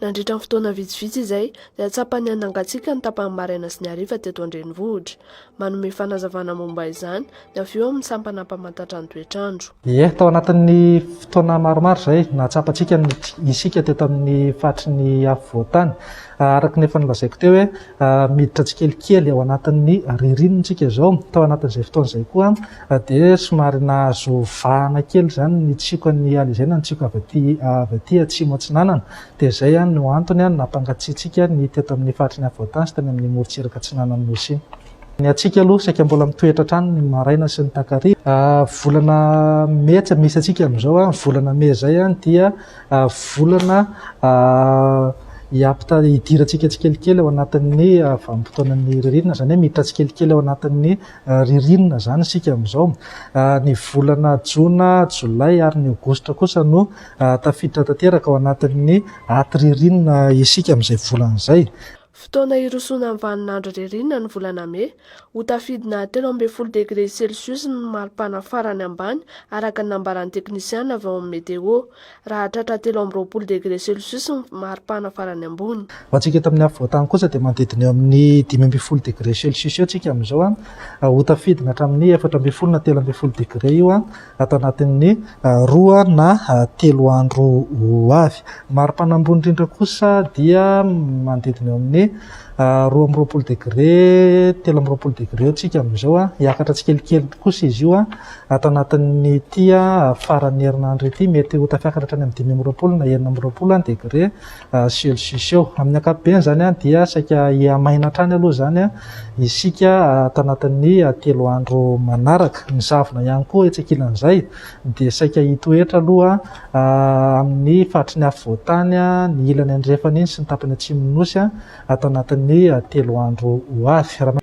Nandritra ny fotoana vitsivitsy izay dia tsapa ny nangatsiaka ny tapany maraina sy ny hariva teto an-drenivohitra. Manome fanazavana momba izany ny avy eo amin'ny sampana mpamantatra ny toetr'andro. Ie, tao anatin'ny fotoana maromaro izay nahatsapantsika ny isika teto amin'ny faritry ny afovoan-tany. Araka ny efa nolazaiko teo hoe miditra tsikelikely ao anatin'ny ririnina isika izao. Tao anatin'izay fotoana izay koa dia somary nahazo vahana kely izany ny tsiokan'ny alizay na ny tsioka avy aty avy aty atsimo atsinanana. Dia izay no antony nampangatsiatsiaka ny teto amin'ny faritry ny afovoan-tany sy tany amin'ny morontsiraka atsinanan'ny Nosy iny. Ny antsika aloha saika mbola mitoetra hatrany ny maraina sy ny takariva. Volana mey tsy misy antsika amin'izao, volana mey izay dia volana hiampita hidirantsika tsikelikely ao anatin'ny vanim-potoanan'ny ririnina, izany hoe miditra tsikelikely ao anatin'ny ririnina izany isika amin'izao. Ny volana jona, jolay ary ny aogositra kosa no Tafiditra tanteraka ao anatin'ny aty ririnina isika amin'izay volana izay. Fotoana hirosoana amin'ny vaninandro ririnina ny volana mey. Ho tafidina 13 degre celsius ny maripana farany ambany araka ny nambaran'ny teknisiana avy ao amin'ny Météo, raha tratra 23 degre celsius ny maripana farany ambony. Ho antsika eto amin'ny afovoan-tany kosa dia manodidina eo amin'ny 15 degre celsius eo tsika amin'izao. Ho tafidina hatramin'ny 14 na 13 degre io ato anatin'ny roa na telo andro ho avy. Ny maripana ambony indrindra kosa dia manodidina eo amin'ny 22 degre, 23 degre eo tsika amin'izao. Hiakatra tsikelikely kosa izy io ato anatin'ity faran'ny herinandro ity, mety ho tafiakatra hatrany amin'ny 25 na 26 degre celsius eo. Amin'ny ankapobeny izany dia saika hihamaina hatrany aloha izany isika ato anatin'ny 3 andro manaraka. Ny zavona ihany koa etsy ankilan'izay dia saika hitoetra aloha amin'ny faritry ny afovoan-tany, ny ilany andrefana iny sy ny tapany atsimon'ny Nosy ato anatin'ny 3 andro ho avy.